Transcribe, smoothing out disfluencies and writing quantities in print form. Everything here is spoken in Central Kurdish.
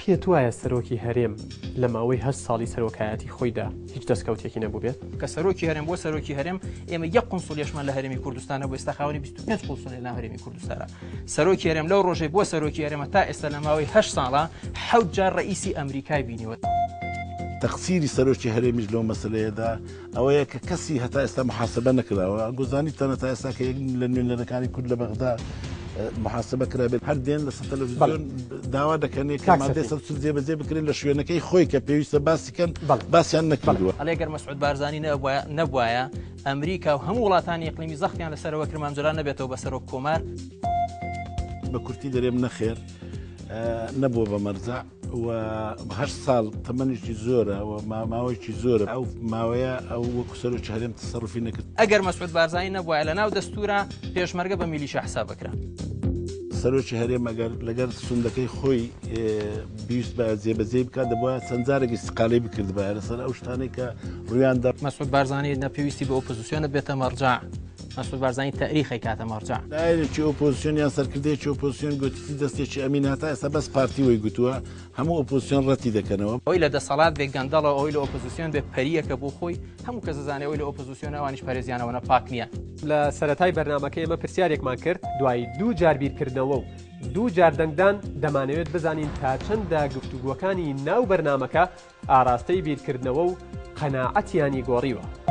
پێت وایە سەرۆکی هەرێم لە ماوەی هەشت ساڵی سەرۆکایەتی خۆیدا هیچ دەستکەوتێکی نەبووبێت؟ کە سەرۆکی هەرێم بۆ سەرۆکی هەرێم ئێمە یەک قونسولیەشمان لە هەرێمی کوردستان نەبوو، ئێستا خاوەنی 25 قونسولیە لە هەرێمی کوردستانە. سەرۆکی هەرێم لەو ڕۆژەی بۆ سەرۆکی هەرێمە تا ئێستا لە ماوەی هەشت ساڵە حەوت جار ڕئیسی ئەمریکای بینیوە. تەقسیری سەرۆکی هەرێمیش لەو مەسەلەیەدا ئەوەیە کە کەسی هەتا ئێستا محاسبە نەکراوە. گۆزانیتانە تا ئێستا کە یەک لە نوێنەرەکانی کورد لە بەغدا محاسبە کرابێت، هەر دێن لەسەر تەلەڤیزیۆن داوا دەکەن کە مادەی 140 جێبەجێ بکرێت لە شوێنەکەی خۆی کە پێویستە باسی کەن، باسیان نەکردووە. ئەڵێ گەر مەسعود بارزانی نەبوایە ئەمریکا و هەموو وڵاتانی ئیقلیمی زەختیان لەسەرەوە کرد مام جەلال نەبێتەوە بە سەرۆک کۆمار. بە کورتی دەرێم نەخێر نەبووە بە مەرجع و هەشت ساڵ تەمەنێکی زۆرە و ماوەیەکی زۆرە، ئەو ماوەیە ئەو وەکو سەرۆکی هەرێم تەسەروفی نەکرد. ئەگەر مەسعود بارزانی نەبوایە لە ناو دەستورا پێشمەرگە بە میلیشیا حساب بکرا. سەرۆکی هەرێم ئەگەر لەگەر سوندەکەی خۆی بیست بە جێبەجێی بکات دەبوایە چەند جارێک ئیستقالەی بکردبایە لەسەر ئەو شتانەی کە ڕوویاندا. مەسعود بارزانی نە پێویستی بە ئۆپۆزیسیۆنە بێتە مەرجع، مەسعود بارزانی تاریخی کاتە مەرجع. لایەنێکی ئۆپۆزیسیۆن یان سەرکردەیەکی ئۆپۆزیسیۆن گوتیتی دەستێکی ئەمین هەتا ئێستا بەس پارتی وەی گوتووە، هەموو ئۆپۆزیسیۆن ڕەتی دەکەنەوە. ئەوەی لە دەسەڵات بێ گەندەڵە، ئەوەی لە ئۆپۆزیسیۆن بێ پەرییەکە بۆ خۆی، هەموو کەس دەزانێ ئەوەی لە ئۆپۆزیسیۆن ئەوانیش پەرێزیانەوەنە پاک نییە. لە سەرەتای بەرنامەکە ئێمە پرسیارێکمان کرد، دوای دوو جار بیرکردنەوە و دوو جار دەنگدان، دەمانەوێت بزانین تا چەندە گفتوگۆکانی ناو بەرنامەکە ئاراستەی بیرکردنەوە و قەناعەتیانی گۆڕیوە.